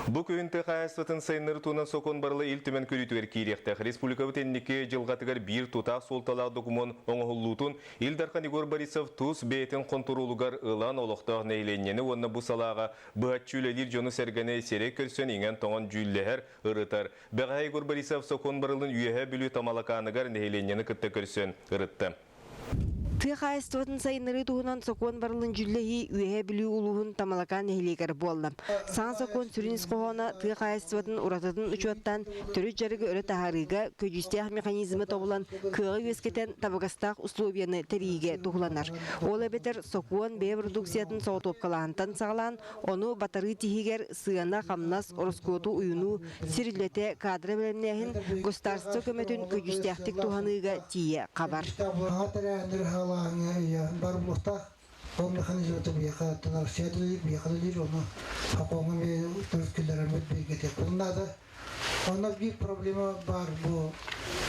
Бу күһүн тыа хаһаайыстыбатын сайыннарыы туһунан сокуон барыла Ил Түмэн көрүүтүгэр киириэхтээх. Республикабыт инники дьылҕатыгар биир тутаах суолталаах докумуон оҥоһуллуутун Ил Дархан Егор Борисов тус бэйэтин хонтуруолугар ылан олохтоох нэһилиэнньэни уонна бу салааҕа быһаччы үлэлиир дьону-сэргэни сирэй көрсөн иҥэн-тоҥон дьүүллэһэр, ырытар. Бэҕэһээ Егор Борисов сокуон барылын Үөһээ Бүлүү Тамалакааныгар нэһилиэнньэни кытта көрсөн ырытта. Тыа хаһаайыстыбатын сайыннарыы туһунан сокуон барылын дьүүллэһии Үөһээ Бүлүү улууһун Тамалакаан нэһилиэгэр буолла. Саҥа сокуон сүрүн ис хоһооно тыа хаһаайыстыбатын уратытын учуоттаан, төрүт дьарыгы өрө таһаарыыга көдьүүстээх механизмы тобулан, кыаҕы үөскэтэн, табыгастаах условияны тэрийиигэ туһуланар. Ол эбэтэр сокуон бэйэ продукциятын соҕотуопкалааһынтан саҕалаан, ону батарыы тиһигэр сыана, хамнас, ороскуоту уйунуу, сир үлэтэ, каадыры бэлэмнээһин государство көмөтүн көдьүүстээхтик туһаныыга тиийэ хабар. Аҕа тэрээһиннэри хаалааһыҥҥа бар буолуохтаах. Ол механизмы биһиэхэ Россия үлэлиир, биһиэхэ үлэлиир, ону сокуоҥҥа эмиэ төрүт киллэрэммит бигэтиэхпитин наада. Онно биир проблема баар бу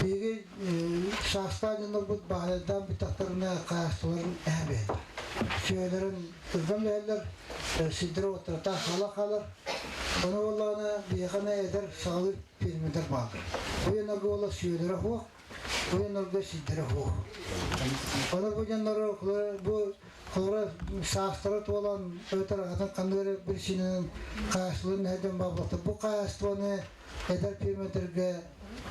биһиги саастаах дьоннорбут баайдаан бүттэхтэринэ хаастыларын эһэбэт. Сүөлэрин ырган биһэллэр, сирдэрэ уоттара хаала хаалар. Ону буоллаҕына биһиэхэ эдэр саҕалыыр фермердэр бааллар. Бу дьоннорго буолла сүөлэрэ суох, бу дьоннорго сирдэрэ суох. Ону бу дьоннору бу холоро саастара туолан эбэтэр атын ханнык эрэ биричиинэнэн хаачыстыбаларын эһэрдэн баалбаттар. Бу хаачыстыбаны эдэр фермердэргэ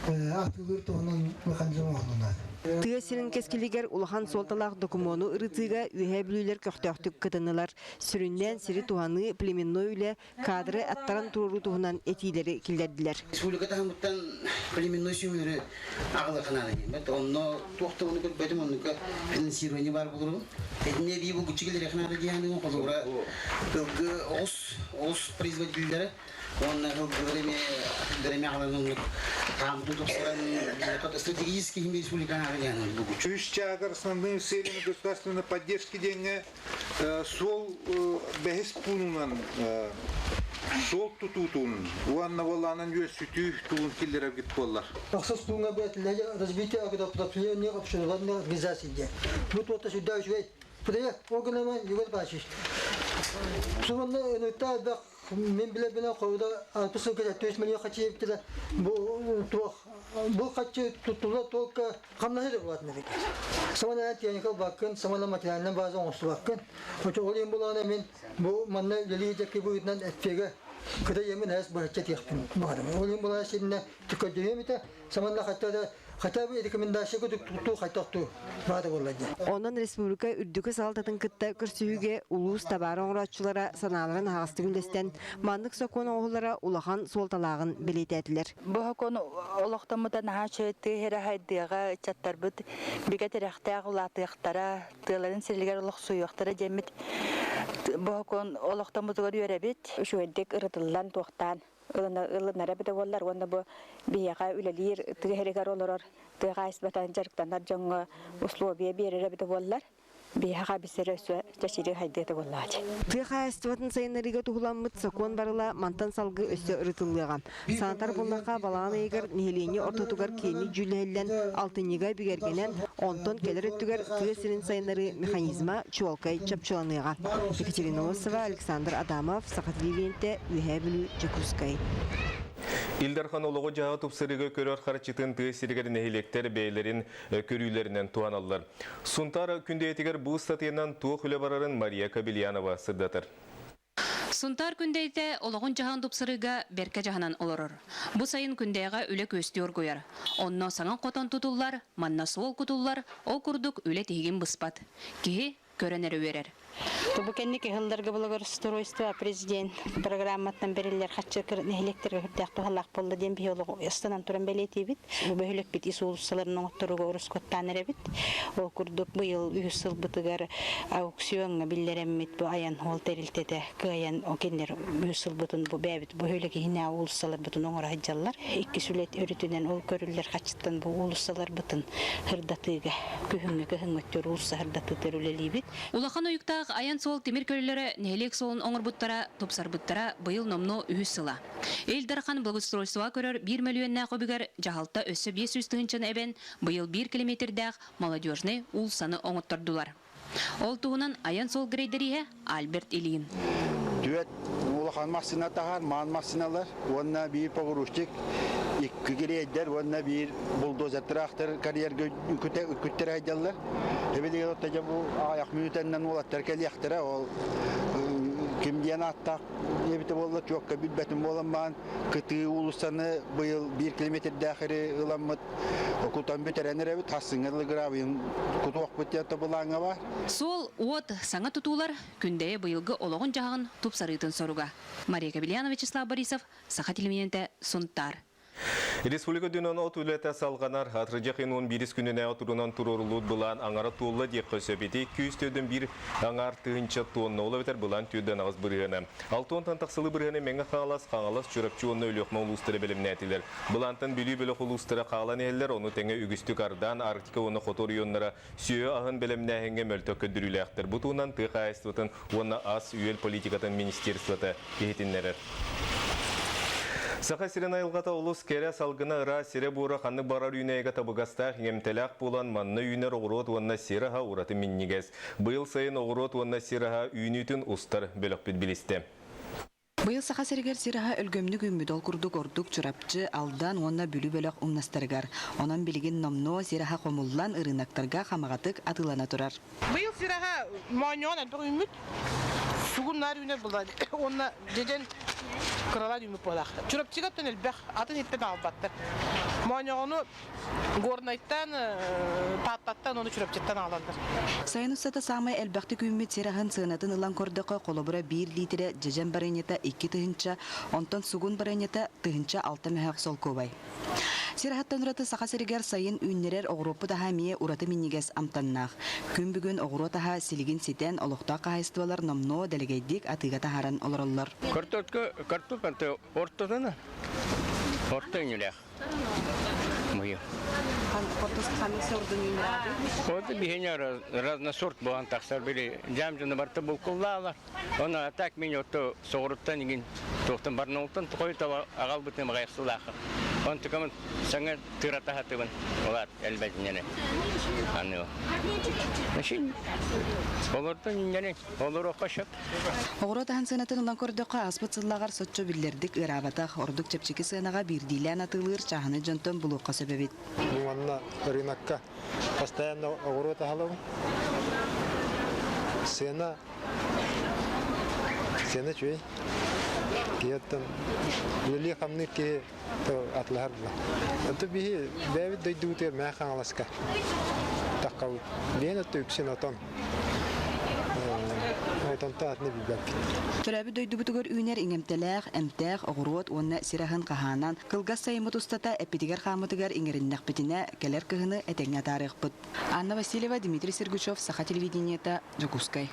атыылыыр туһунан механизм оҥоһулунна. Тыа сирин кэскилигэр улахан суолталаах докумуону ырытыыга Үөһээ Бүлүүлэр көхтөөхтүк кытыннылар. Сүрүннээн сири туһаныы, племенной үлэ, кадры аттаран туруоруу туһунан этиилэри киллэрдилэр. Республика таһымыттан племенной сүөһүлэри аҕалыахха наада диэн. Онно туох да ону көрбөтүм, оннука финансирование баар буолурун. Итиннэ эбии булгуччу киллэриэххэ наада диэн холобура ылгы оҕус оҕус производителлэрэ уонна ылгылар эмиэ атыылар эмиэ аҕалан оннук хаамытын тупсаран стратегический республика наада диэн булгуччу. Үс чаагар основными целями государственной поддержки диэҥҥэ Суол бэһис пуунунан суол тутуутун уонна уолаанан үөссүтүү туун киллэрэргит буоллар. Ахсыс пууҥҥа бээтилэри развитие агропотребления общественной организации диэн. Бу туота сүрдээх үчүгэй проект. Ол гынан Егор Иванович, Суманна ынырта элбэх Мин билэрбинэн хойуда 60 сылга 73 миллион хаччы эбиттэрэ бу туох бу хаччы туттулла только хамнаһы да булатын эбит. Самана техника баккын, самана материальнай база оҥостубаккын. Очо ол иһин булаана мин бу манна үлэлии дьэкки быһыытынан эппиэгэ кытай емин эс быһачча тиэхпин баҕарым. Ол иһин булаана синнэ түккөдүһүөм итэ саманна хатта да Хотя бы рекомендация тутуу хайтохтуу баада буолла диэн. Онон республика үрдүкү салалтатын кытта көрсүһүүгэ улуус табаары оҥорооччулара санааларын аһаҕастык үллэстэн, маннык сокуон оҥоһуллара улахан суолталааҕын бэлиэтээтилэр. Бу сокуон олохтоммута наһаа үчүгэй тыа сирэ хайдыаҕа ыччаттарбыт бигэ тирэхтээх улаатыахтара, тыаларын сиригэр олохсуйуохтара диэммит бу сокуон олохтоммутугар үөрэбит. Үчүгэйдик ырытыллан туохтаан ылынара эбитэ буоллар уонна бу биһиэхэ үлэлиир тыа сиригэр олорор тыа хаһаайыстыбатынан дьарыктанар дьоҥҥо условия биэрэр эбитэ буоллар биһиэхэ бисэрэ өссө чэчирии хайдыа этэ буоллаҕа Тыа хаһаайыстыбатын сайыннарыыга туһуламмыт сокуон барыла мантан салгыы өссө ырытыллыаҕа. Санатар буоллахха, балаҕан ыйыгар нэһилиэнньэ ортотугар киэҥник дьүүллэһиллэн, алтынньыга бигэргэнэн, онтон кэлэр өттүгэр тыа сирин сайыннарыы механизма чуолкай чопчуланыаҕа. Екатерина Лосова, Александр Адамов, Саха телевидениетэ, Үөһээ Бүлүү, Дьокуускай. Ил Дархан олоҕу-дьаһаҕы тупсарыыга көрөр харчытын тыа сиригэр нэһилиэктэр бэйэлэрин көрүүлэринэн туһаналлар. Сунтаар Күндэйэтигэр бу ыстатыйанан туох үлэ барарын Мария Кобельянова сырдатар. Сунтаар Күндэйэтэ олоҕун-дьаһаҕын тупсарыыга бэркэ дьаһанан олорор. Бу сайын Күндэйэҕэ үлэ күөстүү оргуйар. Онно саҥа хотон тутуллар, манна суол кутуллар, ол курдук үлэ тиһигин быспат. Киһи көрөн эрэ үөрэр. Бу кэнники сылларга благоустройство президент программаттан бэриллэр хаччы нэһилиэктэргэ хүрдээх туһалаах буолла диэн биһи олоҕу ыстанан туран бэлиэтиибит. Бу бөһүөлэкпит ис уулуссаларын оҥотторууга ороскуоттаан эрэбит. Ол курдук быйыл үһүс сылбытыгар аукциоҥҥа биллэрэммит бу айан суол тэрилтэтэ кыайан кинилэр үһүс сылбытын бу бэйэбит бөһүөлэк иһинээҕи уулуссаларбытын оҥоро сылдьаллар. Иккис үлэ өрүтүнэн ол көрүллэр хаччыттан бу уулуссаларбытын сырдатыыга күһүҥҥү кыһыҥҥы өттүгэр уулусса сырдатыытыгар үлэлиибит. Улахан уйуктаах айан суол тимир көлөлөрө нэһилиэк суолун оҥорбуттара, тупсарбыттара быйыл номнуо үһүс сыла. Ил Дархан благоустройствоҕа көрөр биир мөлүйүөннээх үбүгэр дьаһалта өссө 500 тыһыынчаны эбэн, быйыл биир километрдээх Молодежнай уулуссаны оҥоттордулар. Ол туһунан айан суол грейдериһэ Альберт Ильин. Түөрт. Улахан массыына таһар, маан массыыналар уонна биир погрузчик, икки грейдер уонна биир бульдозер трактор карьерга күттэрэ сылдьаллар. Эбилигин отто дьэ бу аҕыйах мүнүүтэннэн уолаттар кэлиэхтэрэ. Ол ким диэн ааттаах эбитэ буолла, чуокка билбэтим буолан баан кытыы уулуссаны быйыл биир километрдээх ири ыламмыт кутан бүтэрэн эрэбит. Хассыҥҥа дылы гравийын кутуохпут диэн былааҥҥа бар. Суол, уот, саҥа тутуулар Күндэйэ быйылгы олоҕун-дьаһаҕын тупсарыытын соруга. Мария Кобельянова, Вячеслав Борисов, Саха телевидениетэ, Сунтаар. Республика дүнөн от үлэтэ салҕанар. Атырдьах ыйын 11 күнүнээҕи турунан туруоруллубут былаан аҥара туолла диэххэ сөп. Ити 204 биир аҥаар тыһыынча тонна, ол эбэтэр былаан 48 бырыһыана. Алтыонтан тахсылыы бырыһыаны Мэҥэ Хаҥалас, Хаҥалас, Чурапчы уонна Өлүөхүмэ улуустара бэлэмнээтилэр. Былаантан Бүлүү бөлөх улуустара хаалан иһэллэр, ону тэҥэ үгүстүк ардаан Арктика уонна Хоту оройуоннара сүөһү аһын бэлэмнээһиҥҥэ мөлтөх көрдөрүүлээхтэр. Бу туһунан тыа хаһаайыстыбатын уонна ас-үөл политикатын министерствота иһитиннэрэр. Саха сирин айылҕата олус кэрэ, салгына ыраас, сирэ-буора ханнык баҕарар үүнээйигэ табыгастаах, иҥэмтэлээх буолан, манна үүнэр оҕуруот уонна сир аһа ураты минньигэс. Быйыл сайын оҕуруот уонна сир аһа үүнүүтүн устар бөлөхпүт билистэ. Быйыл Саха сиригэр сир аһа өлгөмнүк үүммүт, ол курдук ордук Чурапчы, Алдан уонна Бүлүү бөлөх умнастарыгар. Онон билигин номнуо сир аһа хомуллан, ырыынактарга хамаҕатык атыылана турар. Быйыл сир аһа моонньоҕон элбэх үүммүт, сугуннаар үүнэр буолла уонна дьэдьэн кыралаан үүммүт буолаах. Чурапчыга оттон элбэх, атын иттэн аҕалбаттар. Моонньоҕону Горнайтан, Тааттаттан уонна Чурапчыттан аҕалаллар. Сайын устата саамай элбэхтик үүммүт сир аһын сыанатын ылан көрдөххө, холобура биир лиитирэ дьэдьэн барыанньата 2 тыһыынча, онтон сугун барыанньата 1006 мөһөөх солкуобай. Сир аһыттан ураты Саха сиригэр сайын үүннэрэр оҕуруоппут аһа эмиэ ураты минньигэс амтаннаах. Күн бүгүн оҕуруот аһа силигин ситэн, олохтоох хаһаайыстыбалар номнуо дэлэгэйдик атыыга таһааран олороллор. Картошка, картоп ортотуна, орто үнүлээх. Мою. Вот биһине разносорт буолан тахсар били дьаам дьоно барыта булкуллаалар. Оны так мин отто соҕуруттан игин туохтан барнаултан тохой аҕалбытым аҕайсылаах. Онтукамын саҥа тыратаһатыбын олар элбэтиннэне. Аны. Машин олортон иннене олоруохха сөп. Оҕуруот аһын сыанатын ылан көрдөххө, ааспыт сыллааҕар соччо биллэрдик ыараабатах, ордук чэпчэки сыанаҕа биирдиилээн атыылыыр чааһынай дьонтон булуохха сөп эбит. Манна рынокка постоянно оҕуруот аһалабын. Сыана сыана үчүгэй. Киһиттэн үлэлии-хамныыр киһи атылаһар була. Ото биһи бэйэбит дойдубутугар Мэҥэ Хаҥаласка таххабыт. Биэн отто үксүн отон. Отонто атыны билбэппит. Төрөөбүт дойдубутугар үүнэр иҥэмтэлээх, эмтээх оҕуруот уонна сир аһын хаһаанан, кылгас сайыммыт устата эппитигэр-хааммытыгар иҥэриннэхпитинэ, кэлэр кыһыны этэҥҥэ атаарыахпыт. Анна Васильева, Дмитрий Сергучев, Саха телевидениета, Дьокуускай.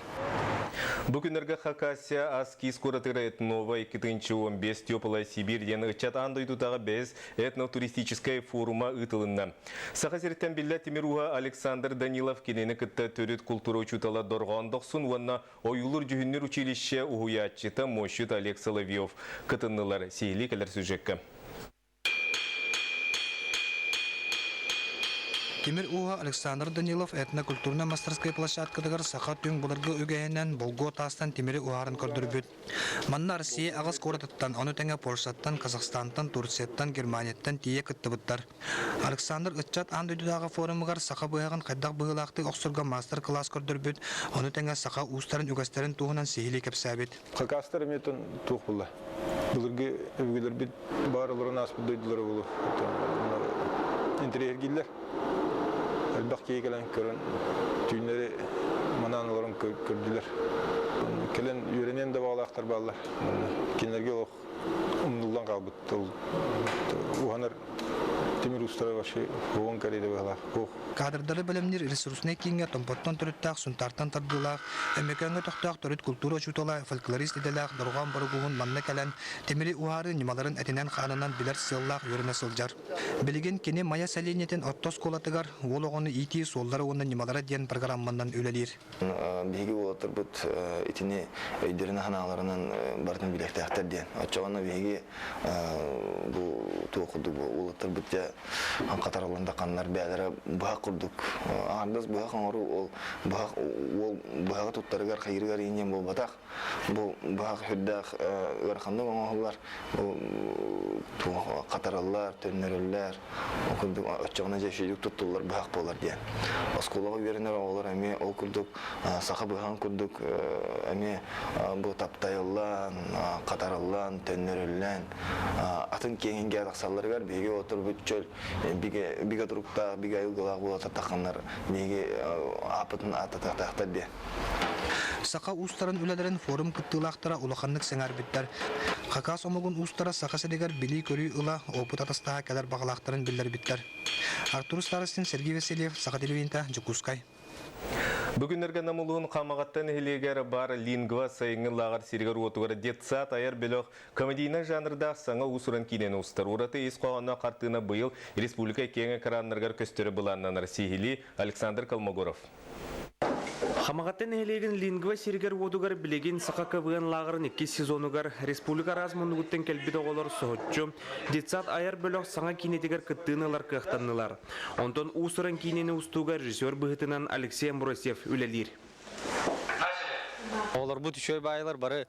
Бу күннэргэ Хакасия Аскиз куоратыгар Этнова 2015 Теплая Сибирь диэн ыччат аан дойдутааҕы бэйэс этнотуристическай форума ыытылынна. Саха сириттэн биллэр тимир ууһа Александр Данилов кинини кытта төрүт култуура учуутала Дорҕоон Дохсун уонна ойуулуур-дьүһүннүүр училище уһуйааччыта муосчут Олег Соловьев кытыннылар. Сиһилии кэлэр сюжекка. Тимир ууһа Александр Данилов этнокультурнай мастерскай площадкатыгар саха түҥ былыргы үгэһинэн болгуо таастан тимири уһааран көрдөрбүт. Манна Россия аҕыс куоратыттан, ону тэҥэ Польшаттан, Казахстантан, Турцияттан, Германияттан тиийэ кыттыбыттар. Александр ыччат аан дойдутааҕы форумугар саха быһаҕын хайдах быһыылаахтык охсорго маастар-кылаас көрдөрбүт, ону тэҥэ саха уустарын үгэстэрин туһунан сиһилии кэпсээбит. Хакастар эмиэ туох буолла? Былыргы өбүгэлэрбит баар олорон ааспыт дойдулара буолуо. Интэриэһиргииллэр. Элбэх киһи кэлэн көрөн, түүннэри манаан олорон көрдүлэр. Кэлэн үөрэниэн да баҕалаахтар бааллар. Кинилэргэ олох умнуллан хаалбыт тыл уһанар тимир уустара вообще уон кэриэтэ быһалаах. Кадрдары бэлэмниир ресурснай кииҥҥэ Томпоттон төрүттээх, Сунтаартан тардыылаах, Өймөкөөҥҥө тохтоох төрүт култуура учуутала, фольклорист идэлээх Дорҕоон Борогуһун манна кэлэн тимири уһаарыы ньымаларын этинэн-хаанынан билэр сыаллаах үөрэнэ сылдьар. Билигин кини Майа сэлиэнньэтин орто оскуолатыгар уол оҕону иитии суоллара уонна ньымалара диэн программанан үлэлиир. Биһиги уолаттарбыт итини өйдөрүнэн-санааларынан барытын билиэхтээхтэр диэн. Оччоҕуна биһиги бу туох курдук уолаттарбыт дьэ. быһата хатарыллан да ханнар бээлэрэ быһах курдук аҥардас быһах оҥоруу ол быһах уол быһаҕы туттарыгар хайырыгар иинньэн буолбатах. Бу быһах үрдээх ыараханнык оҥоһуллар, бу хатарыллар, төннөрүллэр, ол курдук оччоҕуна дьэ үчүгүйдүк туттуллар быһах буолар диэн. Оскуолаҕа үөрэнэр оҕолор эмиэ ол курдук саха быһаҕын курдук эмиэ бу таптайыллан, хатарыллан, төннөрүллэн атын киэҥ тахсалларыгар биһиги отурбут чөл бигэ, бигэ туруктаах, бигэ айылгылаах буола тахханнар биһиги ааппытын ааттатыахтаахтар диэн. Саха уустарын үлэлэрин форум кыттыылаахтара улаханнык сэҥээрбиттэр. Хакас омугун уустара Саха сиригэр билии-көрүү ыла, опыт атастаһа кэлэр баҕалаахтарын биллэрбиттэр. Артур Старостин, Сергей Васильев, Саха телевидениета, Дьокуускай. Бу күннэргэ Нам улууһун Хамаҕатта нэһилиэгэр баар Лингва сайыҥҥы лааҕыр сиригэр-уотугар детсад айар бөлөх комедийнай жанрдаах саҥа уус-уран киинэни устар. Ураты ис хоһоонноох хартыына быйыл республика киэҥ экраннарыгар көстөрө былааннанар. Сиһилии Александр Колмогоров. Хамаҕатта нэһилиэгин Лингва сиригэр-уотугар билигин Саха КВН лааҕырын иккис сезонугар республика араас муннугуттан кэлбит оҕолор соһуччу детсад айар бөлөх саҥа киинэтигэр кыттыыны ылар кыахтаннылар. Онтон уус-уран киинэни устууга режиссер быһыытынан Алексей Амбросьев үлэлиир. Оҕолорбут үчүгэй баайылар бары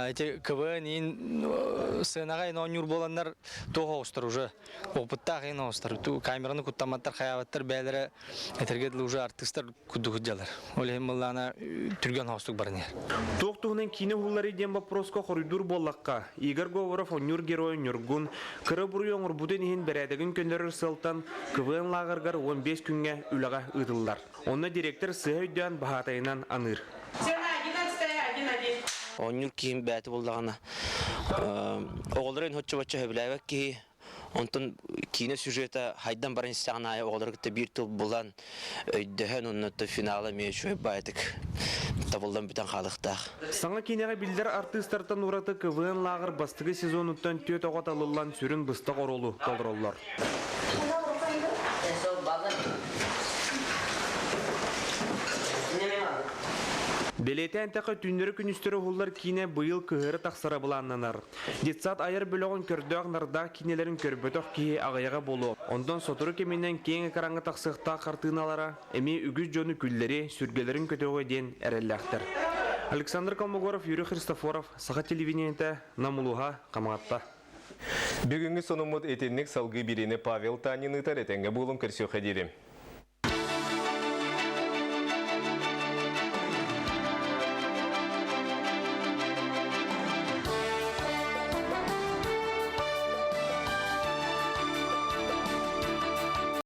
ити КВН иин сценаҕа ин оонньуур буоланнар туох оҕустар уже опыттаах иин оҕустар камераны куттамматтар хайаабаттар бэйэлэрэ этэргэ дылы уже артыыстар курдук дьалар ол иһин былаана түргэн хоостук баран иһэр. Туох туһунан киинэ уһулларый диэн боппуруоска хоруйдуур буоллахха, Игорь Говоров оонньуур геройун Ньургун кыра буруйу оҥорбутун иһин бэрээдэгин көннөрөр сыалтан КВН лааҕырыгар 15 күҥҥэ үлэҕэ ыытыллар. Онно директор сыыһа өйдөөн баһаатайынан аныыр. Цена 11,1-1. Оонньуур киһим бэйэтэ буоллаҕына, оҕолору ин хоччо-бачча сөбүлээбэт киһи, онтон киинэ сюжета хайдан баран истэҕин аайы оҕолору кытта биир тыл булан, өйдөһөн уонна финала эмиэ үчүгэй баайытык табыллан бүтэн хаалыахтаах. Саҥа киинэҕэ биллэр артыыстартан ураты КВН лааҕыр бастакы сезонуттан түөрт оҕо талыллан сүрүн быстах оруолу толороллор. Бэлиэтээн эттэххэ, түүннэри-күнүстэри уһуллар киинэ быйыл кыһыары тахсара былааннанар. Детсад айар бөлөҕүн көрдөөх-нардаах киинэлэрин көрбөтөх киһи аҕыйаҕа буолуо. Онтон сотору кэминэн киэҥ экраҥҥа тахсыахтаах хартыыналара эмиэ үгүс дьону күллэри, сүргэлэрин көтөҕүө диэн эрэллээхтэр. Александр Колмогоров, Юрий Христофоров, Саха телевидениетэ, Нам улууһа, Хамаҕатта. Бүгүҥҥү сонуммут итинник салгыы биэриини Павел Танин ыытар этэҥҥэ буолун көрсүөххэ диэри.